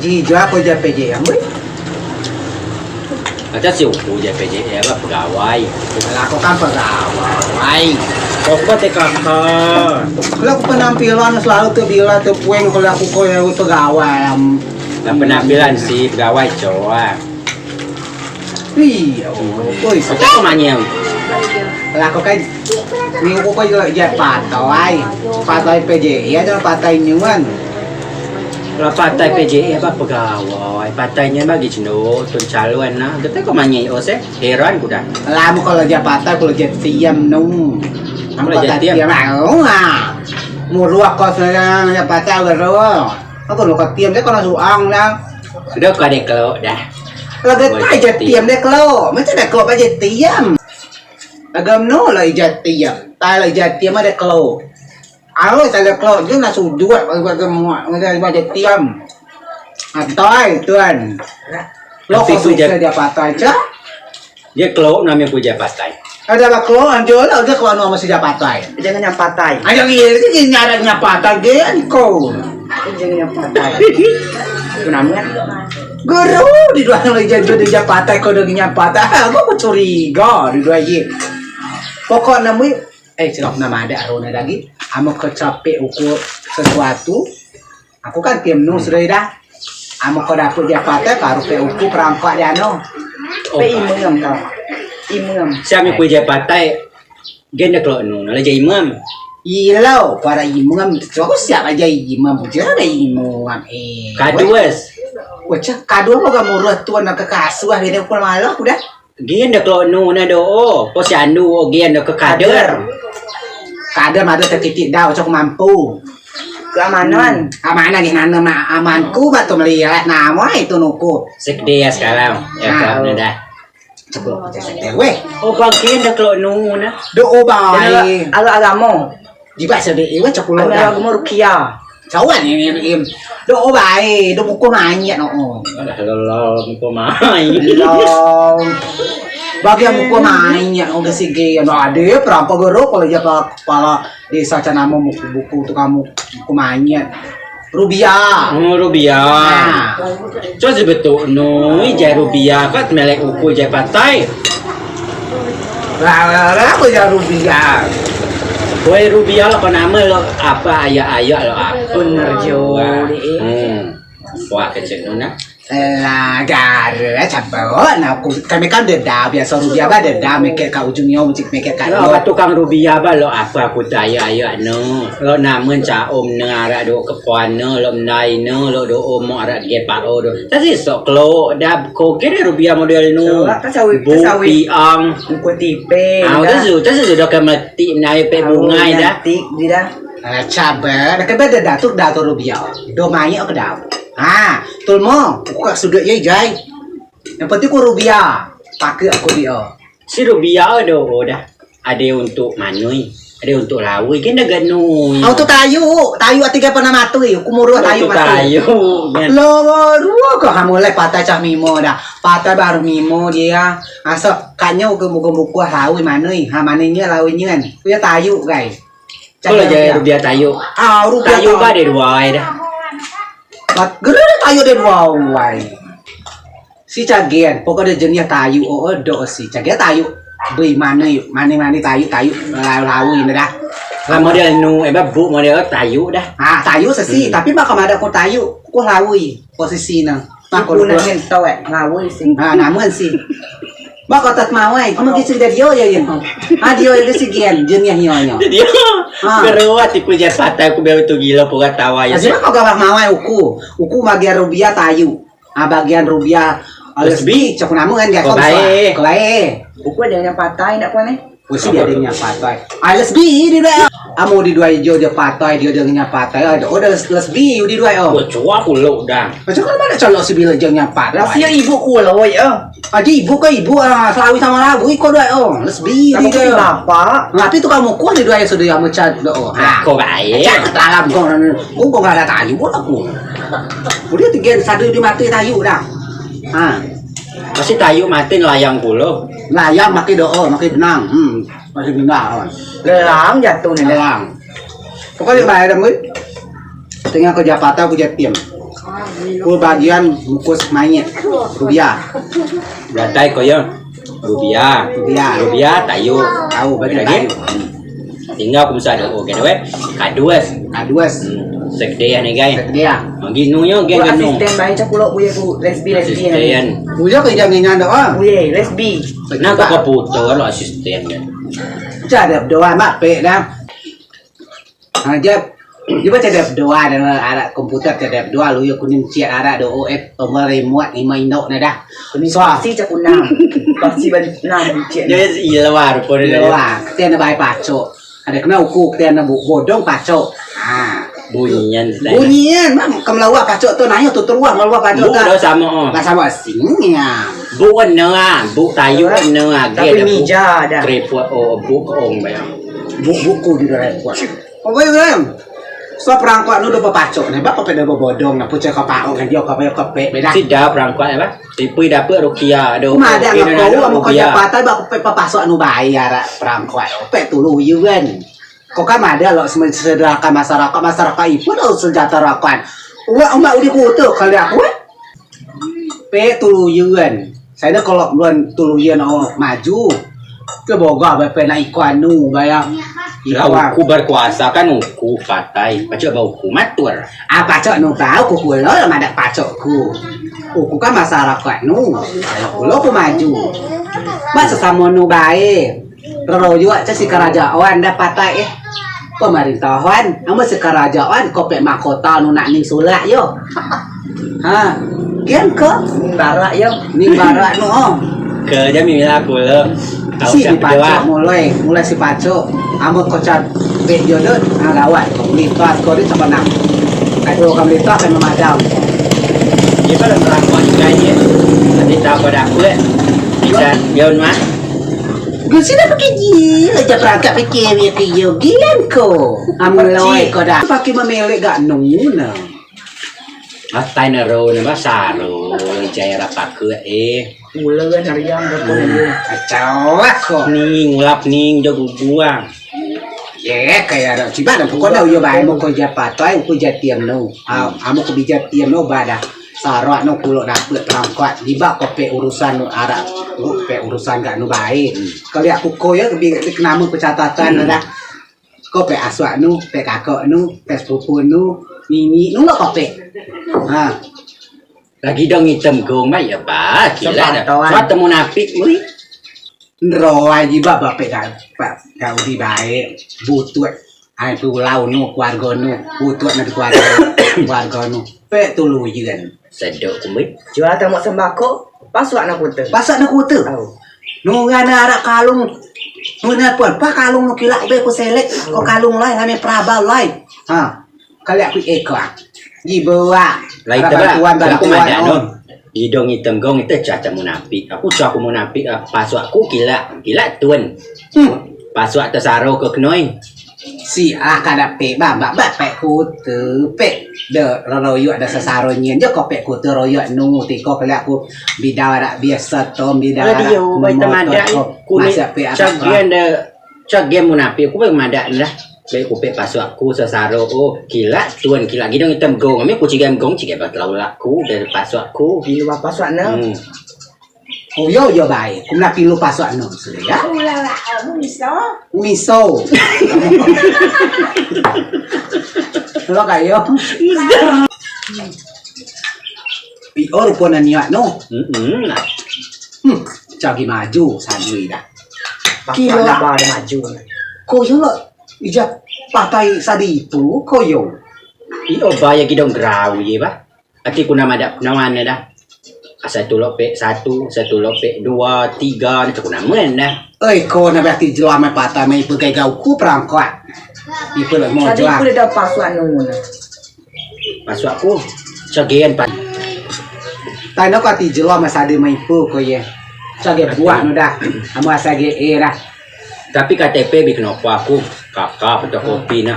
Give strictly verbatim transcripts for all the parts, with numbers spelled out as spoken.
Ijo ko jijai P J M, weh. Kata si uku jijai P J M, ba pegawai. Lah, ko kan pegawai. Ko ko T K K. Lah, ko penampilan selalu tebilang tepueng kalau ko ko pegawai. Lah, penampilan si pegawai coa. Iyo, oi. Kata ko manyau. Lah, ko kan, ni ko ko jijai patai. Patai P J M, ade patai nyuan. Lah patai P J M ba pegawai, patai nien ba gi cendo, tun calon na. Kata ko manyau o se, heran ku da. Lah, amen ko lok jijai patai, ko lok jijai tiam nu. Amen ko lok jijai tiam. Muruak ko sebenea jijai patai, gero. Ko lok tiam, de ko na suang da. Sudo ko ade kelok da. Lagi tai jijai tiam de kelok. Macam de kelok ba jijai tiam. Agam nu lok jijai tiam. Tai lok jijai tiam ade kelok. Awe, tai de kelok, de na sudut, ba jijai tiam. Atai, tuan. Lok ko jijai patai, cak. Jijai kelok name ku jijai patai. Ade ba kelok, anjo lah, ade kelok nu amen si jijai patai. Jangan nyam patai. Ayo, iya, ini nyara nyam patai, gen ko. Jangan nyam patai. Itu namanya. Gero, di dua lok jijai, jijai patai, ko de nyam patai. Ah, ko curiga, di dua ye. Pokok ne mui, eh, celok nama ade arona lagi. Amen ko capek uku sesuatu. Uku kan tiam nu sudo da. Amen ko dapet jijai patai, baru pe uku perangkak jano. Pe imem kau. Imem. Si amen ku jijai patai, gen de kelok nu, lok jijai imem. Ilo, para imem, terus siap aja imem, jijai imem, eh. Kadues. Wacah, kadues apa kamu ruh tuan nak ke kasuah, beda pun malah, udah. Gen de kelok nu ne do o, ko si andu o gen de ke kader. Kader mado tekitik dau, cok mampu. Keamanan. Keamanan gen nano ma-, amanku ba tu melihat nama itu nuku. Sekdes kalam, ya, nah, kalam ne dah. Cukup, sekdes. Weh. O ba gen de kelok nu ne. Do o ba. Alo agamo. Jibeak sede, iwa cakulo. Ame da. Lagu mau rukia. Cawan ini, im. Do o bae, do buku manyet no. Alah, lol, buku main. Lol. Bagian buku manyet, no, gesige. No, ade, perampak gero, kalau jaka kepala desa canamo buku, buku tu kamu, buku manyet. Rubiah. Oh, rubiah. Nah. Coa si betuk nu, ijai rubiah, kat melek uku ijai patai. Lah, lah, lah, ko jijai rubiah. Woi, rubiah lok ko name lok ape, ayak-ayak lok ape. Bener jo, di, eh. Hmm. Wah, kecek nu nah. Lah, gare, eh, cabot, nah, uku, kami kan deda, biaso rubiah ba deda, meket ka ujung yo, mecik meket ka yo. Lok tukang rubiah ba lok ape uku tu ayak-ayak nu. Lok namen caom ne arak do kepuan ne, lok mendai ne, lok do omok arak gen pao do. Tasi sok kelok da ko gen rubiah model nu. Coa, kan sawi, bu kan sawi. Piang. Buku tipe. Ah, da. Tasi su, tasi su do ke metik mendai pe bungai da. Tik di da. Ah, cabe, da ke beda da tu da tu rubiah. Do mayek ke da. Ah, tulmo, uku kak sudut ye jai. Yang penting ku rubiah. Pake uku dio. Si rubiah do da. Ade untuk manui, ade untuk lawei, gen de genui. Au tu tayuk, tayuk ati gen pernah matui, uku muruh tayuk matui. Tayuk, gen. Lo, ruo ko ha mulai patai cah mimo da. Patai baru mimo dio. Aso, kanyo ke buku-buku lawei manui, ha manui nyo lawei nyen. Uyo tayuk, gai. Kalau jai rubiah tayuk. Ah, rubiah tayuk. Tayuk ba de duai da. Bat, gero tayuk de duai. Si cagen, pokok de jenis tayuk, o, o, do si cagen tayuk. Bui mane, mane, mane tayuk, tayuk, la-, lawei ne da. Ah, model nu, eba bu model tayuk da. Ah, tayuk sesi, hmm, tapi ba ko madeak ku tayuk, ku lawei posisi ne. Ba ko ibu ne ngen tau, eh, lawei si. Ah, namen si. Ba ko tet mawai, kamu kisi de dio ya, ya. Ah, dio ya kisi gen, jenis nyo, nyo. Dio. Ah. Gero ati ku jijai patai, ku beu tu gilo, pokok tawa ya. Asli ko gabah mawai uku, uku bagian rubiah tayuk. Ah, bagian rubiah, ah, lesbi, cak namen kan dia. Ko bae. Ko bae. Uku ade nyo patai ndak kuan eh. Usi dio ade nyo patai. Ah, lesbi di duai. Amu di duai jo dio patai, dio ade nyo patai. Ah, o, dio les-, lesbi di duai o. Uku coa kulo da. Macam mana colok si bilo ade nyo patai? Lah si ibu kulo ya. Aji ibu ko ibu, ah, selawei samo lawei ko duai o. Lesbi di duai. Bapak. Tapi tu kamu kuan di duai sudo amu cak do o. Ah, ko bae. Cak dalam ko. Ko, ko gak ado tayuk pun aku. Udah tiga sadu di mati tayuk dah. Ha. Pasti tayuk mati layang pulo. Layang mati do o, mati benang. Hmm. Masih benang. Lelang jatuh ni. Lelang. Pokoknyo bae dah, Mbak. Tengah kerja patah, kerja tim. Ku bagian mukus mayit. Rubiah. Beratai ko yo. Rubiah. Rubiah. Rubiah, tayuk. Tayuk, bagian tayuk. Tinggal ku mesoa do o gen we. Kadus. Kadus. Sekedea ni gai. Sekedea. Ginu yo gen. Asisten bae cak kulo buye ku lesbi lesbi. Asisten. Buye ke jam ngenyan do ah. Buye lesbi. Nah, ko komputer lo asisten. Cak ade doa mak pe dah. Ha, jap. Jap cedep doa dengan alat komputer cedep doa lu yo kuning ciat alat do o f tombol remote lima indok ne dah. Kuning pasti cak kunang. Pasti ban enam ciat. Jadi ilewa rupa dia. Ilewa. Kete ne bae pacok. Ade kena uku kete ne bu bodong pacok. Ha. Bunyian. Bunyian mak kemelawa pacok tu nayo tu teruah melawa pacok. Bu dah sama oh. Dah sama sing ya. Bu warna ah, bu tayuk warna ah. Tapi mija dah. Kerepot oh bu keong bayang. Bu buku di dalam kuat. Oke kan. So perangkat nu do pepacok ne, bak ko pe do bebodong ne, pucai ko pao kan dio ko pe ko pe beda. Sida perangkat apa? Tipui dapet rukia do. Kuma ada ngako amu ko japatai bak ko pe pepasok nu bayar perangkat. Pe tulu yuan. Ko kan ada lo semen sederhana masyarakat, masyarakat ipu lo sejahterakan. Uak umbak udi kutu kali aku eh. Pe tulu yuan. Saya dah kalau bulan tulu yuan oh maju. Ke boga bae pe nak iko anu bayar. Lah uku berkuasa kan uku patai. Pacok ba uku matur. Ah pacok nu tau ku kulo lah madak pacok ku. Uku kan masyarakat nu. Kulo ku maju. Mak sesamo nu bae. Roroyok ce si kerajaan dah patai eh. Pemerintahan, amen si kerajaan ko pe mahkota nu nak ning sulak yo. Ha. Gen ko? Ning barak yo. Ning barak nu oh. Ke jami mila kulo. Si dipacok mulai, mulai si pacok. Amen ko cat pe yo do, ha gawat. Ko melitas ko di coba nak. Kado ko melitas kan memadam. Dia pada merangkak juga ye. Nanti tak pada aku eh. Bisa biar mah. Gesi dah pakai gila, aja perangkat pakai dia ke yo gilan ko. Ameloi ko dah. Pakai memelek gak nuna. Atai nero ne basaro, jai rapake eh. Mula kan harian berpuluh. Kacau lah ko. Ning, ulap ning, do guguang. Ye, kayak ada. Ciba dah pokok dah uyo bae mau ko japatai, uku jatiam no. Amu ko bijatiam no badah. Sarak nu kulo dapet perangkat, jibeak ko pek urusan nu arak, ko pek urusan gak nu bae. Keliak ku ko yo, bi, bi kenamo pencatatan dah. Ko pek asuak nu, pek kakak nu, pek sepupu nu, nini nu lo ko pek. Ha. Lagi dong item gong mai ya ba, gila dah. Suat temu napik, ui. Nro ai jibeak ba pek gak, gak udi bae, butut. Ai pulau nu keluarga nu, utuk ne keluarga, keluarga nu. Pek tulu jiran. Sedok kumbit. Jual temok sembako, pasuak ne kute. Pasuak ne kute. Au. Nu ngana arak kalung. Nu ne pun, pa kalung nu kilak be ku selek, ko kalung lai, ngame perabau lai. Ha. Kaliak ku eko ah. Jibeak. Lai tebak, bantuan, aku bantuan madak no. Idong item gong ite cah cak munapik. Aku cak aku munapik ah. Pasuak ku kilak, kilak tun. Hmm. Pasuak tesaro ke kenoi. Si ah kada pek bambak bak pek kute pek de roroyuk de sesaro nyen je ko pek kute royuk nu tiko keliak ku bidau arak biasa tom bidau arak radio bai temadak ko. Kulit masih pek arak cagian de cagian munapik ku bai madak lah. Bai ku pek pasuak ku sesaro oh kilak tun kilak gidong item gong ami ku cigan gong cigan bak telau lak ku dari pasuak ku. Di luar pasuak ne. Hmm. Uyo, uyo bae. Ku mena pilu pasuak nu sudah ya. Ulala, miso. Miso. Lo kayo. Pi o rupo na niat nu. Hmm, cagi maju sadui dah. Kilo ba maju. Koyo lo ijat patai sadi itu koyo. Pi o ba ya gidong grau ye ba. Aki ku nama dak nama ne dah. Asai tulok pek satu, asai tulok pek dua, tiga, ni ku nama ne dah. Oi ko na berarti jelamai patah mai pegai gau ku perangkat. Ipe lek mau jelam. Tadi ku dah pasuak nu ne. Pasuak ku cagen pan. Tano kati jelamai sade mai ipe ko ye. Cagen buak nu dah. Amu asai ge e dah. Tapi K T P bi kenopo aku, K K fotokopi ne.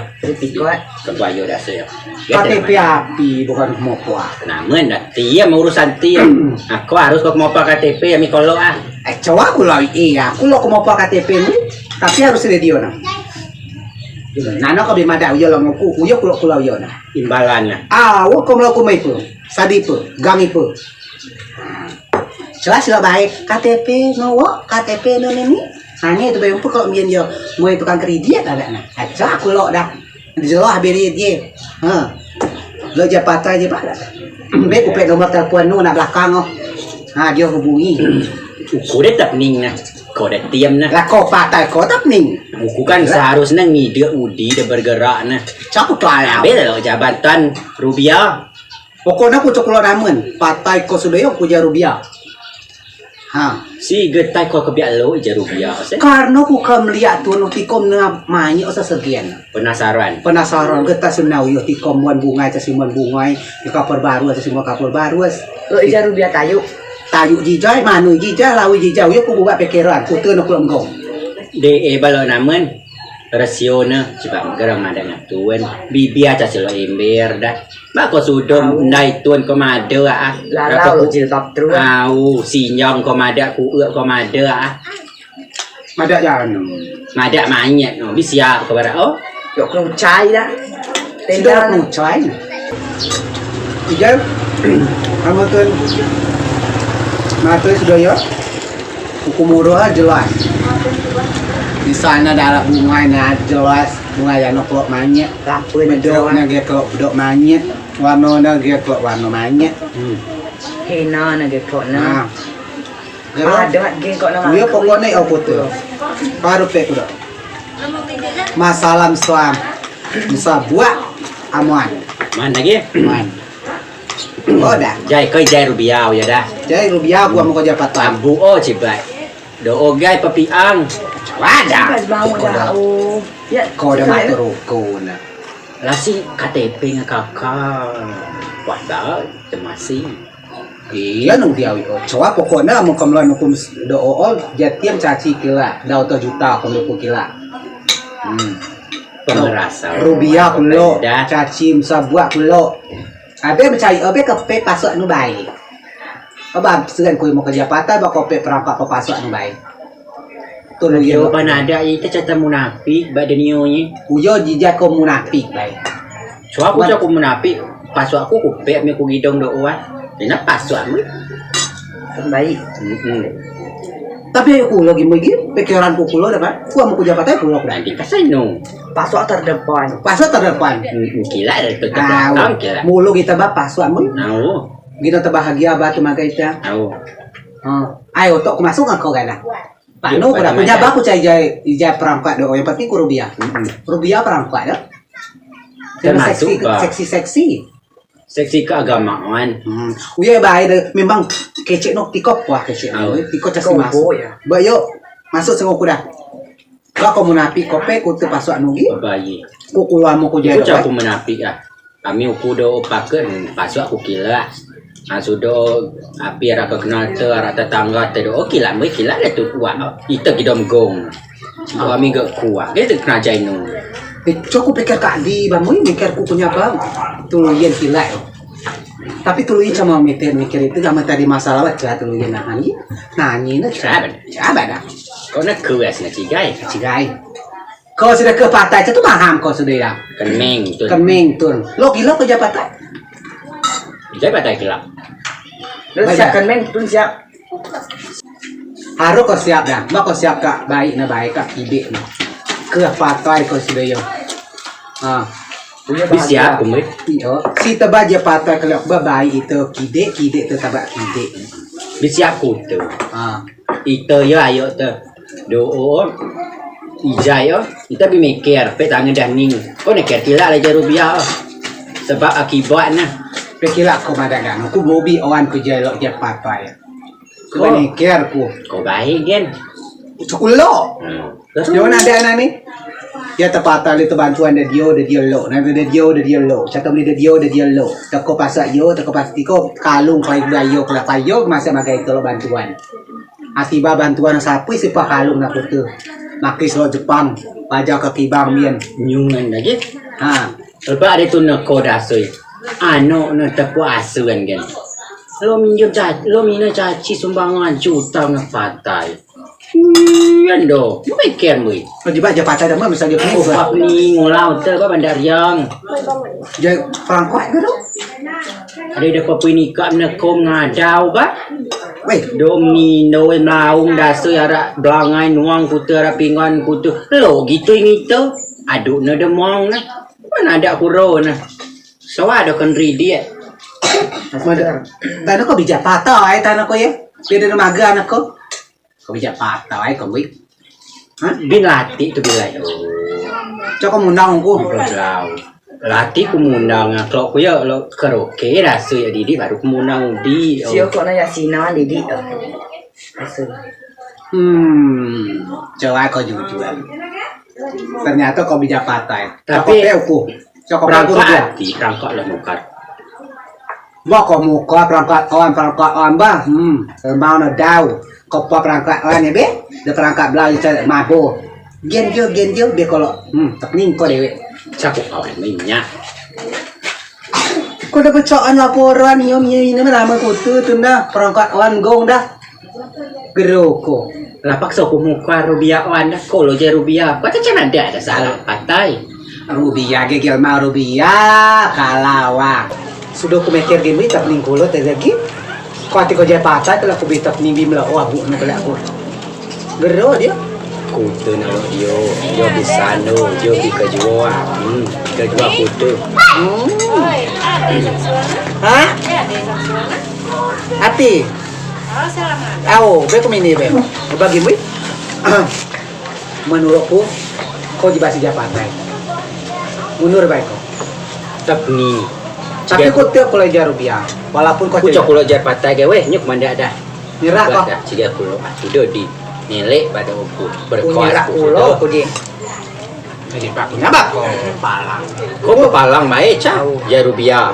Kembayo dase yo. K T P api bukan kemopo. Namen dah tiam urusan tiam. Aku harus ko kemopo K T P ami kolo ah. Eh coa aku loi iya, aku lo kemopo K T P ni. Tapi harus radio ne. Nano ko bi madeak uyo lok nguku, uyo kulo-kulo uyo na. Imbalan na. Ah, wo ko melo kumai pe. Sadi pe, gang ipe. Jelas lok bae, K T P no wo, K T P no nini. Hanya itu bae umpuk lok mbin yo, moi tukang kredit ada na. Aja kulo dah. Jelas beri die. Ha. Lok japatai je pala. Be ku pek nomor telepon nu nak belakang oh. Ha, dio hubungi. Uku de tep ning na. Ko de tiam na. Lah ko patai ko tep ning. Uku kan seharusnya ngide udi de bergerak na. Siapo tu alam? Be lok jabatan rubiah. Pokokne ku cok kulo namen, patai ko sudo yo ku ja rubiah. Ha. Si getai ko kebiak lok ija rubiah se. Karno ku kemliak tun tikom ne manyek o sesegian. Penasaran. Penasaran getai senau yo tikom wan bungai casi wan bungai, yo kapur barus casi wan kapur barus. Lok ija rubiah tayuk. Tayuk jijai, manui jijai, lawi jijai, yo ku buat pikiran, ku tun ku lenggong. De e balo namen. Rasio ne, coba gerang madeak ngen tun. Bibia casi lok ember dah. Ba ko sudo ndai tun ko madeak ah. Lalau jilbab terus. Au, sinjang ko madeak, kuek ko madeak ah. Madeak jano. Madeak manyek no, bi siap ko barak oh. Yok kelucai dah. Sudo kelucai. Ijai, kamu tun. Matoi sudo yo. Uku murah jelas. Di sana dalam bungai na jelas. Bungai ano kelok manyek. Lapun bedok na ge kelok bedok manyek. Warno na ge kelok warno manyek. Hmm. Hina na ge kelok na. Nah. Padat ge kelok na. Yo pokokne aku tu. Baru pek kudo. Masalah suam. Musa buak amuan. Man lagi. Man. Oh dah. Jai koi jai rubiau ya dah. Jai rubiau gua mau kerja patang. Ambu oh cibai. Do ogai papiang. Wadah. Kau dah. Kau dah matur ruko na. Lasi K T P ngan kakak. Wadah temasi. Iya nung diawi oh. Coa pokokne amun kemeluan hukum do o jatiam caci kila. Dau to juta kau luku kila. Hmm. Pemerasan. Rubiau kulo. Caci musa buak kulo. Abe mecai abe kepe pasok nu bae. Aba segan kui mau kerja patah ba kope perangkap pe pasok nu bae. Tulu yo. Ban ada ite cata munafik ba denio nye. Uyo jijai ko munafik bae. Suaku cako munafik pasok aku kupe me ku gidong do uan. Ina pasok me. Baik. Tapi ayo kulo gi megi pikiran ku kulo dah. Ku amu ku japatai kulo dah. Nanti kasai no. Pasok terdepan. Pasok terdepan. Kila itu terdepan kila. Mulo kita ba pasok mu. Au. Kita terbahagia ba tu magai ita. Au. Ayo tok ku masuk ngako gana. Pak no ku dah punya ba ku cai jai ijai perangkat do yang penting ku rubiah. Rubiah perangkat dah. Termasuk seksi seksi. Seksi keagamaan. Uye bae de memang kecek no tiko kuah kecek no tiko casi masuk. Ba yo masuk sengo ku dah. Ba ko munafik kope ku te pasok nugi. Bae. Ku kulo amu ku jai. Ku cako munafik ah. Kami uku do paken pasok ku kila. Sudo api arak kenal te arak tetangga te do kila mui kila de tu kuat. Ite gidom gong. Kami gak kuat. Gitu kena jai nu. Cok ku pikir kak di bang mui mikir ku punya bang. Tulu yen kila. Tapi tulu yen cuma mikir mikir itu sama tadi masalah wajah tulu yen nanyi. Nanyi ne coba dah. Kau nak kuas nak cigai. Cigai. Kau sudah ke patai tu maham kau sudah ya. Kenmeng tu. Kenmeng tu. Lo kilo kerja patai. Jadi patai kilo. Lo siap kenmeng tu siap. Harus kau siap dah. Mak kau siap kak baik na baik kak kidek na. Ke patai kau sudah yo. Ha. Bi siap ku mui. Iyo. Si teba je patai kelak ba baik itu kidek kidek tu taba kidek. Bi siap ku tu. Ha. Ite yo ayo te do o ijai o ite bi meker pe tangen dah ning ko neker kila leja rubiah o sebab akibat nah. Pe kila ko madak dang ku bobi oan ku jai lok jai patai. Ko meker ku. Ko baik gen. Ucuk ulo. Yo nade anak ni. Ya tepatai li tebantuan de dio de dio lok nade de dio de dio lok catom li de dio de dio lok teko pasak yo teko pasak tiko kalung kelai dio kelai yo masa magai tolok bantuan. Ati ba bantuan sapui si pakalung nak kute. Makis lo Jepang, paja ke kibang mien. Nyungan lagi. Ha. Lepas ada tu neko dasoi. Ano ne tepu asuan kan. Lo minjem caci, lo mina caci sumbangan juta ngepatai. Uyan do, mu meker mui. Di ba ja patai da ma misal ja. Oh, pap ni ngulau te ba bandar yang. Ja perangkat ke tu? Ade de ko pui nikah ne ko ngadau ba. Weh, do mino weh melaung dase arak belangai nuang kute arak pinggan kute. Lo gitu ngite. Aduk ne de muang ne. Mana ada kuro ne. Sawa do kendri die. Mada. Tano ko bija patai tano ko ye. Beda ne maga ne ko. Ko bija patai ko bui. Hah? Bin lati tu bilai. Cok ko mundang ku. Lati ku mundang, kalau ku ya lo karaoke rasa ya Didi baru ku mundang Udi. Sio ko na ya sina Didi. Rasa. Hmm, coba ko jujur. Ternyata ko bija patai. Tapi cokop aku perangkat ati, perangkat lah mukar. Ba ko mukar perangkat on, perangkat on ba. Hmm, mau ne dau. Ko pa perangkat on ya be. De perangkat belau ica mabo. Gen jo, gen jo be kalau. Hmm, tekning ko dewek. Cakuk kawan minyak. Ko de pecoan laporan nyom ye ini nama kutu tu dah perangkat on gong dah. Gero ko. Lapak so ku mukar rubia on dah. Ko lo je rubia. Ko cecen ada ada salah patai. Rubia gegel mau rubia kalau ah. Sudo ku meker gimi tap ning kulo te lagi. Ko ati ko je patai kalau ku bi tap ning bim lo abu nu kala ku. Gero dio. Kute nalo dio. Dio bi sando, dio bi kejua. Hmm, kejua kute. Hmm. Hah? Ati. Au, be ku mini be. Bagi mui. Menurutku, ko jibeak si ja patai. Mundur bae ko. Tap ni. Tapi ko tiap kulo ja rubia. Walaupun ko cok kulo ja patai ge weh, nyuk mandak dah. Nyerak ko. Dah, ciga kulo. Ah, sudo di nelek pada uku. Berkuas nyerak kulo ko di. Jadi pak punya bako palang. Ko palang bae ca. Ja rubia.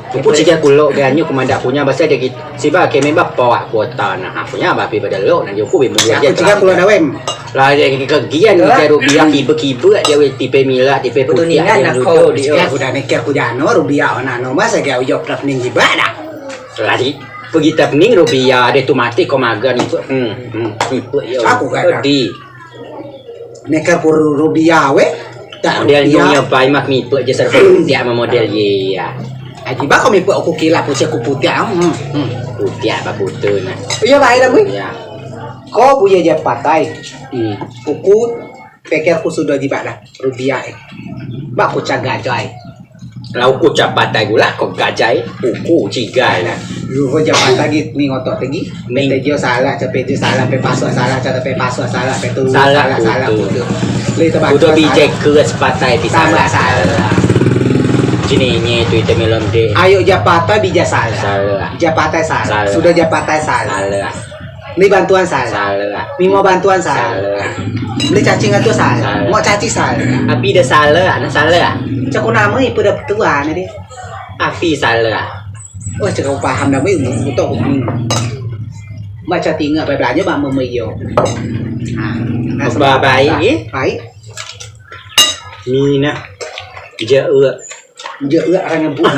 Uku ciga kulo ge anyo ku mandak punya basa de gitu. Siba ke memang pawak kuota nah. Punya ba pi pada lo nah uku be mundur ja. Ciga kulo dawem. Lah de kegian ja rubia kibe-kibe ja we tipe mila tipe putiak. Ciga kulo dawem. Udah mikir ku jano rubia nano masa ge uyo prap ning jibeak dah. Lagi pegi tap ning rubia de tu mati ko maga ni. Hmm, hmm, ipe yo. Aku gak ada. Di. Neka pur rubia we. Tak model rubia. Nyo pai mak mipe je serba tiak ma model ye ya. Aji ba ko mipe aku kilap puce ku putiak. Hmm, hmm. Putiak ba kute nah. Iyo ba ai dah bui. Ya. Ko buye ja patai. Hmm. Uku peker ku sudo jibeak dah rubia eh. Ba ku ca gajai. Lau ku ca patai gula ko gajai uku cigai. Lu ko ja patai gi ni ngotok tegi. Ni. Pe tejo salah, cape jo salah, pe pasok salah, cape pasok salah, pe tulu salah, salah kudu. Lu itu udo bi je ke sepatai bi salah. Salah. Jini nye tu ite melon de. Ayo ja patai bi ja salah. Salah. Ja patai salah. Salah. Sudo ja patai salah. Salah. Beli bantuan salah. Salah. Mimo bantuan salah. Salah. Beli cacing atu salah. Salah. Mok caci salah. Api de salah, anak salah. Cak ku nama ipe de petuan ade. Api salah. Wah, cak ku paham dah, beli utok. Baca tinggal bae belanjo ba memeyo. Nah, ba baik ye. Baik. Mina. Jauh. Jauh orang nyebut.